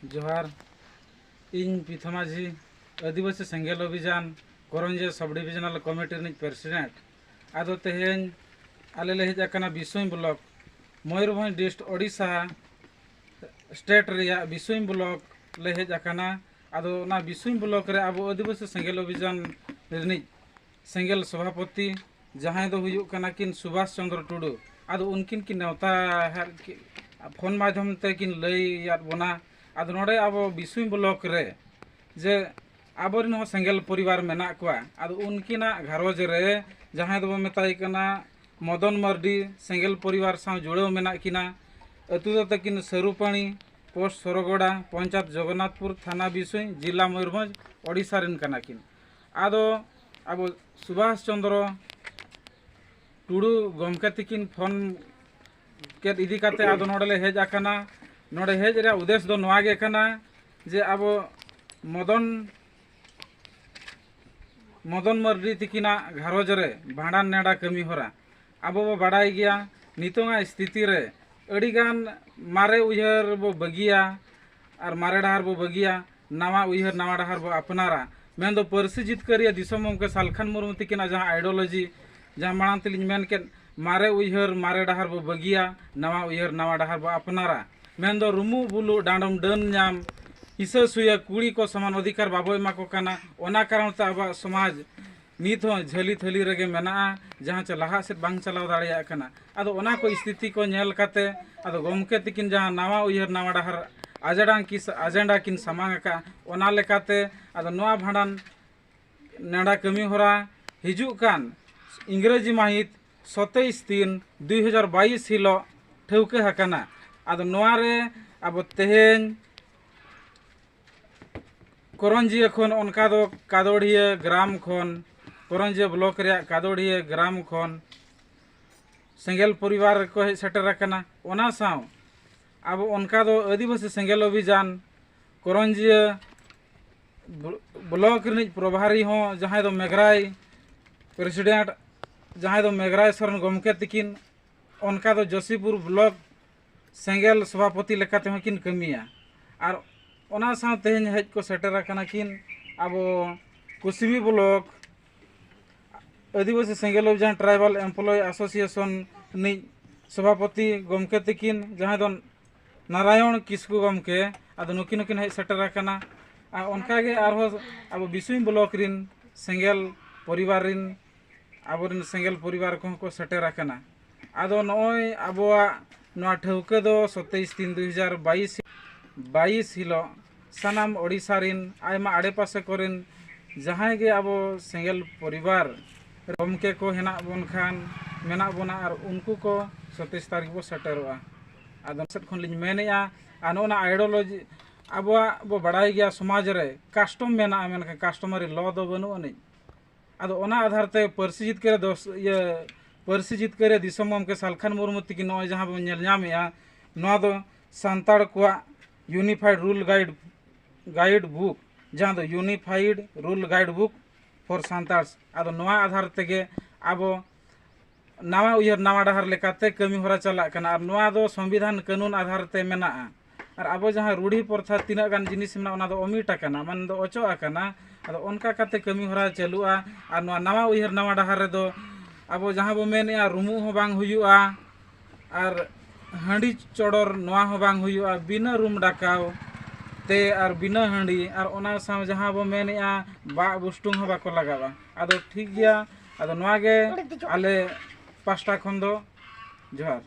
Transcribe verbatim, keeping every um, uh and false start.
ᱡᱚᱦᱟᱨ᱾ ᱤᱧ ᱯᱤᱛᱷᱚ ᱢᱟᱹᱡᱷᱤ, ᱟᱹᱫᱤᱵᱟᱹᱥᱤ ᱥᱮᱸᱜᱮᱞ ᱚᱵᱷᱤᱡᱟᱱ ᱠᱚᱨᱚᱧᱡᱤᱭᱟᱹ ᱥᱟᱵᱽ ᱰᱤᱵᱷᱤᱡᱚᱱᱟᱞ ᱠᱚᱢᱤᱴᱤ ᱨᱤᱱᱤᱡ ᱯᱨᱮᱥᱤᱰᱮᱱᱴ᱾ ᱟᱫᱚ ᱛᱮᱦᱮᱧ ᱟᱞᱮ ᱞᱮ ᱦᱮᱡ ᱟᱠᱟᱱᱟ Bisoi block, Mayurbhanj dist, Odisha state ᱨᱮᱭᱟᱜ ᱵᱤᱥᱩᱭ ᱵᱞᱚᱠ ᱞᱮ ᱦᱮᱡ ᱟᱠᱟᱱᱟ᱾ ᱟᱫᱚ ᱚᱱᱟ ᱵᱤᱥᱩᱭ ᱵᱞᱚᱠ ᱨᱮ ᱟᱵᱚ ᱟᱹᱫᱤᱵᱟᱹᱥᱤ ᱥᱮᱸᱜᱮᱞ ᱚᱵᱷᱤᱡᱟᱱ ᱨᱤᱱᱤᱡ ᱥᱮᱸᱜᱮᱞ ᱥᱚᱵᱷᱟᱯᱚᱛᱤ, ᱡᱟᱦᱟᱸᱭ ᱫᱚ ᱦᱩᱭᱩᱜ ᱠᱟᱱᱟ ᱠᱤᱱ ᱥᱩᱵᱷᱟᱥ ᱪᱚᱸᱫᱽᱨᱚ ᱴᱩᱰᱩ᱾ ᱟᱫᱚ ᱩᱱᱠᱤᱱ ᱠᱤᱱ ᱱᱮᱣᱛᱟ ᱦᱟᱨ-, ᱠᱤ-, ᱯᱷᱳᱱ ᱢᱟᱫᱽᱫᱷᱚᱢ ᱛᱮ ᱠᱤᱱ ᱞᱟᱹᱭᱟᱫ ᱵᱚᱱᱟ᱾ ᱟᱫᱚ ᱱᱚᱰᱮ ᱟᱵᱚ ᱵᱤᱥᱩᱭ ᱵᱞᱚᱠ ᱨᱮ ᱡᱮ ᱟᱵᱚᱨᱮᱱ ᱦᱚᱸ ᱥᱮᱸᱜᱮᱞ ᱯᱚᱨᱤᱵᱟᱨ ᱢᱮᱱᱟᱜ ᱠᱚᱣᱟ᱾ ᱟᱫᱚ ᱩᱱᱠᱤᱱᱟᱜ ᱜᱷᱟᱨᱚᱸᱡᱽ ᱨᱮ ᱡᱟᱦᱟᱸᱭ ᱫᱚᱵᱚ ᱢᱮᱛᱟᱭ ᱠᱟᱱᱟ ᱢᱚᱫᱚᱱ ᱢᱟᱨᱰᱤ, ᱥᱮᱸᱜᱮᱞ ᱯᱚᱨᱤᱵᱟᱨ ᱥᱟᱶ ᱡᱩᱲᱟᱹᱣ ᱢᱮᱱᱟᱜ ᱠᱤᱱᱟ᱾ ᱟᱹᱛᱩ ᱫᱚ ᱛᱟᱹᱠᱤᱱ ᱥᱟᱹᱨᱩᱯᱟᱹᱲᱤ, ᱯᱳᱥᱴ ᱥᱚᱨᱚᱜᱚᱰᱟ, ᱯᱚᱧᱪᱟᱭᱮᱛ ᱡᱚᱜᱚᱱᱱᱟᱛᱷᱯᱩᱨ, ᱛᱷᱟᱱᱟ ᱵᱤᱥᱩᱭ, ᱡᱤᱞᱟ ᱢᱚᱭᱩᱨᱵᱷᱚᱸᱡᱽ, ᱳᱰᱤᱥᱟ ᱨᱮᱱ ᱠᱟᱱᱟ ᱠᱤᱱ᱾ ᱟᱫᱚ ᱟᱵᱚ ᱥᱩᱵᱷᱟᱥ ᱪᱚᱸᱫᱽᱨᱚ ᱴᱩᱰᱩ ᱜᱚᱢᱠᱮ ᱛᱤᱠᱤᱱ ᱯᱷᱳᱱ ᱠᱮᱫ ᱤᱫᱤ ᱠᱟᱛᱮ ᱟᱫᱚ ᱱᱚᱰᱮ ᱞᱮ ᱦᱮᱡ ᱟᱠᱟᱱᱟ᱾ ᱱᱚᱰᱮ ᱦᱮᱡ ᱨᱮᱭᱟᱜ ᱩᱫᱮᱥ ᱫᱚ ᱱᱚᱣᱟ ᱜᱮ ᱠᱟᱱᱟ ᱡᱮ ᱟᱵᱚ ᱢᱚᱫᱚᱱ, ᱢᱚᱫᱚᱱ ᱢᱟᱨᱰᱤ ᱛᱤᱠᱤᱱᱟᱜ ᱜᱷᱟᱨᱚᱸᱡᱽ ᱨᱮ ᱵᱷᱟᱸᱰᱟᱱ ᱱᱮᱰᱟ ᱠᱟᱹᱢᱤ ᱦᱚᱨᱟ ᱟᱵᱚ ᱵᱚ ᱵᱟᱰᱟᱭ ᱜᱮᱭᱟ, ᱱᱤᱛᱚᱝᱟᱜ ᱥᱛᱷᱤᱛᱤ ᱨᱮ ᱟᱹᱰᱤᱜᱟᱱ ᱢᱟᱨᱮ ᱩᱭᱦᱟᱹᱨ ᱵᱚ ᱵᱟᱹᱜᱤᱭᱟ ᱟᱨ ᱢᱟᱨᱮ ᱰᱟᱦᱟᱨ ᱵᱚ ᱵᱟᱹᱜᱤᱭᱟ, ᱱᱟᱣᱟ ᱩᱭᱦᱟᱹᱨ ᱱᱟᱣᱟ ᱰᱟᱦᱟᱨ ᱵᱚ ᱟᱯᱱᱟᱨᱟ᱾ ᱢᱮᱱᱫᱚ ᱯᱟᱹᱨᱥᱤ ᱡᱤᱛᱠᱟᱹᱨᱤᱭᱟᱹ ᱫᱤᱥᱚᱢ ᱜᱚᱢᱠᱮ ᱥᱟᱞᱠᱷᱟᱱ ᱢᱩᱨᱢᱩ ᱛᱤᱠᱤᱱᱟᱜ ᱡᱟᱦᱟᱸ ideology, ᱡᱟᱦᱟᱸ ᱢᱟᱲᱟᱝ ᱛᱮᱞᱤᱧ ᱢᱮᱱ ᱠᱮᱫ, ᱢᱟᱨᱮ ᱩᱭᱦᱟᱹᱨ ᱢᱟᱨᱮ ᱰᱟᱦᱟᱨ ᱵᱚ ᱵᱟᱹᱜᱤᱭᱟ, ᱱᱟᱣᱟ ᱩᱭᱦᱟᱹᱨ ᱱᱟᱣᱟ ᱰᱟᱦᱟᱨ ᱵᱚ ᱟᱯᱱᱟᱨᱟ᱾ ᱢᱮᱱᱫᱚ ᱨᱩᱢᱩᱜ ᱵᱩᱞᱩᱜ ᱰᱟᱸᱰᱚᱢ ᱰᱟᱹᱱ ᱧᱟᱢ, ᱦᱤᱥᱟᱹ ᱥᱩᱭᱟᱹ ᱠᱩᱲᱤ ᱠᱚ ᱥᱚᱢᱟᱱ ᱚᱫᱷᱤᱠᱟᱨ ᱵᱟᱵᱚ ᱮᱢᱟ ᱠᱚ ᱠᱟᱱᱟ᱾ ᱚᱱᱟ ᱠᱟᱨᱚᱱ ᱛᱮ ᱟᱵᱚᱣᱟᱜ ᱥᱚᱢᱟᱡᱽ ᱱᱤᱛ ᱦᱚᱸ ᱡᱷᱟᱹᱞᱤ ᱛᱷᱟᱹᱞᱤ ᱨᱮᱜᱮ ᱢᱮᱱᱟᱜᱼᱟ, ᱡᱟᱦᱟᱸ ᱪᱮ ᱞᱟᱦᱟ ᱥᱮᱫ ᱵᱟᱝ ᱪᱟᱞᱟᱣ ᱫᱟᱲᱮᱭᱟᱜ ᱠᱟᱱᱟ᱾ ᱟᱫᱚ ᱚᱱᱟ ᱠᱚ ᱥᱛᱷᱤᱛᱤ ᱠᱚ ᱧᱮᱞ ᱠᱟᱛᱮ ᱟᱫᱚ ᱜᱚᱢᱠᱮ ᱛᱤᱠᱤᱱ ᱡᱟᱦᱟᱸ ᱱᱟᱣᱟ ᱩᱭᱦᱟᱹᱨ ᱱᱟᱣᱟ ᱰᱟᱦᱟᱨ ᱟᱡᱮᱰᱟ ᱠᱤ, ᱟᱡᱮᱱᱰᱟ ᱠᱤᱱ ᱥᱟᱢᱟᱝ ᱟᱠᱟᱫᱼᱟ, ᱚᱱᱟ ᱞᱮᱠᱟᱛᱮ ᱟᱫᱚ ᱱᱚᱣᱟ ᱵᱷᱟᱸᱰᱟᱱ ᱱᱮᱰᱟ ᱠᱟᱹᱢᱤ ᱦᱚᱨᱟ ᱦᱤᱡᱩᱜ ᱠᱟᱱ ᱤᱝᱨᱮᱡᱤ ᱢᱟᱹᱦᱤᱛ ᱥᱟᱛᱟᱭᱤᱥ ᱛᱤᱱ ᱫᱩᱭ ᱦᱟᱡᱟᱨ ᱵᱟᱭᱤᱥ ᱦᱤᱞᱳᱜ ᱴᱷᱟᱹᱣᱠᱟᱹ ᱟᱠᱟᱱᱟ᱾ ᱟᱫᱚ ᱱᱚᱣᱟ ᱨᱮ ᱟᱵᱚ ᱛᱮᱦᱮᱧ ᱠᱚᱨᱚᱧᱡᱤᱭᱟᱹ ᱠᱷᱚᱱ, ᱚᱱᱠᱟ ᱫᱚ ᱠᱟᱫᱚᱲᱤᱭᱟᱹ ᱜᱨᱟᱢ ᱠᱷᱚᱱ, ᱠᱚᱨᱚᱧᱡᱤᱭᱟᱹ ᱵᱞᱚᱠ ᱨᱮᱭᱟᱜ ᱠᱟᱫᱚᱲᱤᱭᱟᱹ ᱜᱨᱟᱢ ᱠᱷᱚᱱ ᱥᱮᱸᱜᱮᱞ ᱯᱚᱨᱤᱵᱟᱨ ᱠᱚ ᱦᱮᱡ ᱥᱮᱴᱮᱨ ᱟᱠᱟᱱᱟ᱾ ᱚᱱᱟ ᱥᱟᱶ ᱟᱵᱚ ᱚᱱᱠᱟ ᱫᱚ ᱟᱹᱫᱤᱵᱟᱹᱥᱤ ᱥᱮᱸᱜᱮᱞ ᱚᱵᱷᱤᱡᱟᱱ ᱠᱚᱨᱚᱧᱡᱤᱭᱟᱹ ᱵᱞᱚᱠ ᱨᱤᱱᱤᱡ ᱯᱨᱚᱵᱷᱟᱨᱤ ᱦᱚᱸ, ᱡᱟᱦᱟᱸᱭ ᱫᱚ ᱢᱮᱜᱷᱨᱟᱭ ᱯᱨᱮᱥᱤᱰᱮᱱᱴ, ᱡᱟᱦᱟᱸᱭ ᱫᱚ ᱢᱮᱜᱷᱨᱟᱭ ᱥᱚᱨᱮᱱ ᱜᱚᱢᱠᱮ ᱛᱤᱠᱤᱱ, ᱚᱱᱠᱟ ᱫᱚ ᱡᱳᱥᱤᱯᱩᱨ ᱵᱞᱚᱠ ᱥᱮᱸᱜᱮᱞ ᱥᱚᱵᱷᱟᱯᱚᱛᱤ ᱞᱮᱠᱟ ᱛᱮᱦᱚᱸ ᱠᱤᱱ ᱠᱟᱹᱢᱤᱭᱟ᱾ ᱟᱨ ᱚᱱᱟ ᱥᱟᱶ ᱛᱮᱦᱮᱧ ᱦᱮᱡ ᱠᱚ ᱥᱮᱴᱮᱨ ᱟᱠᱟᱱᱟ ᱠᱤᱱ ᱟᱵᱚ ᱠᱩᱥᱵᱤ ᱵᱞᱚᱠ ᱟᱹᱫᱤᱵᱟᱹᱥᱤ ᱥᱮᱸᱜᱮᱞ ᱚᱵᱷᱤᱡᱟᱱ ᱴᱨᱟᱭᱵᱟᱞ ᱮᱢᱯᱞᱚᱭ ᱮᱥᱳᱥᱤᱭᱮᱥᱚᱱ ᱨᱤᱱᱤᱡ ᱥᱚᱵᱷᱟᱯᱚᱛᱤ ᱜᱚᱢᱠᱮ ᱛᱟᱹᱠᱤᱱ, ᱡᱟᱦᱟᱸᱭ ᱫᱚ ᱱᱟᱨᱟᱭᱚᱬ ᱠᱤᱥᱠᱩ ᱜᱚᱢᱠᱮ᱾ ᱟᱫᱚ ᱱᱩᱠᱤᱱ ᱦᱚᱸᱠᱤᱱ ᱦᱮᱡ ᱥᱮᱴᱮᱨ ᱟᱠᱟᱱᱟ᱾ ᱟᱨ ᱚᱱᱠᱟᱜᱮ ᱟᱨᱦᱚᱸ ᱟᱵᱚ ᱵᱤᱥᱩᱭ ᱵᱞᱚᱠ ᱨᱤᱱ ᱥᱮᱸᱜᱮᱞ ᱯᱚᱨᱤᱵᱟᱨ ᱨᱤᱱ, ᱟᱵᱚᱨᱤᱱ ᱥᱮᱸᱜᱮᱞ ᱯᱚᱨᱤᱵᱟᱨ ᱠᱚᱦᱚᱸ ᱠᱚ ᱥᱮᱴᱮᱨ ᱟᱠᱟᱱᱟ᱾ ᱟᱫᱚ ᱱᱚᱜᱼᱚᱭ ᱟᱵᱚᱣᱟᱜ ᱱᱚᱣᱟ ᱴᱷᱟᱹᱣᱠᱟᱹ ᱫᱚ ᱥᱟᱛᱟᱭᱤᱥ ᱛᱤᱱ ᱫᱩ ᱦᱟᱡᱟᱨ ᱵᱟᱭᱤᱥ, ᱵᱟᱭᱤᱥ ᱦᱤᱞᱳᱜ ᱥᱟᱱᱟᱢ ᱳᱰᱤᱥᱟ ᱨᱤᱱ ᱟᱭᱢᱟ ᱟᱲᱮᱯᱟᱥᱮ ᱠᱚᱨᱮᱱ ᱡᱟᱦᱟᱸᱭ ᱜᱮ ᱟᱵᱚ ᱥᱮᱸᱜᱮᱞ ᱯᱚᱨᱤᱵᱟᱨ ᱜᱚᱢᱠᱮ ᱠᱚ ᱦᱮᱱᱟᱜ ᱵᱚᱱ ᱠᱷᱟᱱ, ᱢᱮᱱᱟᱜ ᱵᱚᱱᱟ, ᱟᱨ ᱩᱱᱠᱩ ᱠᱚ ᱥᱟᱛᱟᱭᱤᱥ ᱛᱟᱹᱨᱤᱠᱷ ᱵᱚ ᱥᱮᱴᱮᱨᱚᱜᱼᱟ᱾ ᱟᱫᱚ ᱥᱮᱫ ᱠᱷᱚᱱ ᱞᱤᱧ ᱢᱮᱱᱮᱫᱼᱟ, ᱟᱨ ᱱᱚᱜᱼᱚ ᱱᱟ ᱟᱭᱰᱤᱭᱳᱞᱚᱡᱤ ᱟᱵᱚᱣᱟᱜ ᱵᱚ ᱵᱟᱲᱟᱭ ᱜᱮᱭᱟ, ᱥᱚᱢᱟᱡᱽ ᱨᱮ ᱠᱟᱥᱴᱚᱢ ᱢᱮᱱᱟᱜᱼᱟ, ᱢᱮᱱᱠᱷᱟᱱ ᱠᱟᱥᱴᱚᱢᱟᱨᱤ ᱞᱚ ᱫᱚ ᱵᱟᱹᱱᱩᱜ ᱟᱹᱱᱤᱡ᱾ ᱟᱫᱚ ᱚᱱᱟ ᱟᱫᱷᱟᱨ ᱛᱮ ᱯᱟᱹᱨᱥᱤ ᱡᱤᱛᱠᱟᱹᱨ ᱨᱮ ᱫᱚᱥ, ᱤᱭᱟᱹ, ᱯᱟᱹᱨᱥᱤ ᱡᱤᱛᱠᱟᱹᱨ ᱨᱮ ᱫᱤᱥᱚᱢ ᱜᱚᱢᱠᱮ ᱥᱟᱞᱠᱷᱟᱱ ᱢᱩᱨᱢᱩ ᱛᱤᱠᱤᱱ ᱱᱚᱜᱼᱚᱭ ᱡᱟᱦᱟᱸ ᱵᱚᱱ ᱧᱮᱞ ᱧᱟᱢᱮᱫᱼᱟ, ᱱᱚᱣᱟ ᱫᱚ ᱥᱟᱱᱛᱟᱲ ᱠᱚᱣᱟᱜ ᱤᱭᱩᱱᱤᱯᱷᱟᱭᱤᱰ ᱨᱩᱞ ᱜᱟᱭᱤᱰ, ᱜᱟᱭᱤᱰ ᱵᱩᱠ, ᱡᱟᱦᱟᱸ ᱫᱚ Unified Rule Guide Book for Santals᱾ ᱟᱫᱚ ᱱᱚᱣᱟ ᱟᱫᱷᱟᱨ ᱛᱮᱜᱮ ᱟᱵᱚ ᱱᱟᱣᱟ ᱩᱭᱦᱟᱹᱨ ᱱᱟᱣᱟ ᱰᱟᱦᱟᱨ ᱞᱮᱠᱟᱛᱮ ᱠᱟᱹᱢᱤ ᱦᱚᱨᱟ ᱪᱟᱞᱟᱜ ᱠᱟᱱᱟ᱾ ᱟᱨ ᱱᱚᱣᱟ ᱫᱚ ᱥᱚᱝᱵᱤᱫᱷᱟᱱ ᱠᱟᱹᱱᱩᱱ ᱟᱫᱷᱟᱨ ᱛᱮ ᱢᱮᱱᱟᱜᱼᱟ᱾ ᱟᱨ ᱟᱵᱚ ᱡᱟᱦᱟᱸ ᱨᱩᱲᱦᱤ ᱯᱨᱚᱛᱷᱟ ᱛᱤᱱᱟᱹᱜ ᱜᱟᱱ ᱡᱤᱱᱤᱥ ᱢᱮᱱᱟᱜᱼᱟ, ᱚᱱᱟ ᱫᱚ ᱚᱢᱤᱴ ᱟᱠᱟᱱᱟ, ᱢᱟᱱᱮ ᱫᱚ ᱚᱪᱚᱜ ᱟᱠᱟᱱᱟ᱾ ᱟᱫᱚ ᱚᱱᱠᱟ ᱠᱟᱛᱮ ᱠᱟᱹᱢᱤ ᱦᱚᱨᱟ ᱪᱟᱹᱞᱩᱜᱼᱟ᱾ ᱟᱨ ᱱᱚᱣᱟ ᱱᱟᱣᱟ ᱩᱭᱦᱟᱹᱨ ᱱᱟᱣᱟ ᱰᱟᱦᱟᱨ ᱨᱮᱫᱚ ᱟᱵᱚ ᱡᱟᱦᱟᱸ ᱵᱚ ᱢᱮᱱᱮᱫᱼᱟ, ᱨᱩᱢᱩᱜ ᱦᱚᱸ ᱵᱟᱝ ᱦᱩᱭᱩᱜᱼᱟ, ᱟᱨ ᱦᱟᱺᱰᱤ ᱪᱚᱰᱚᱨ ᱱᱚᱣᱟ ᱦᱚᱸ ᱵᱟᱝ ᱦᱩᱭᱩᱜᱼᱟ, ᱵᱤᱱᱟᱹ ᱨᱩᱢ ᱰᱟᱠᱟᱣ ᱛᱮ ᱟᱨ ᱵᱤᱱᱟᱹ ᱦᱟᱺᱰᱤ, ᱟᱨ ᱚᱱᱟ ᱥᱟᱶ ᱡᱟᱦᱟᱸ ᱵᱚ ᱢᱮᱱᱮᱫᱼᱟ, ᱵᱟᱜ ᱵᱩᱥᱴᱩᱝ ᱦᱚᱸ ᱵᱟᱠᱚ ᱞᱟᱜᱟᱣᱟ᱾ ᱟᱫᱚ ᱴᱷᱤᱠ ᱜᱮᱭᱟ, ᱟᱫᱚ ᱱᱚᱣᱟ ᱜᱮ ᱟᱞᱮ ᱯᱟᱥᱴᱟ ᱠᱷᱚᱱ ᱫᱚ ᱡᱚᱦᱟᱨ᱾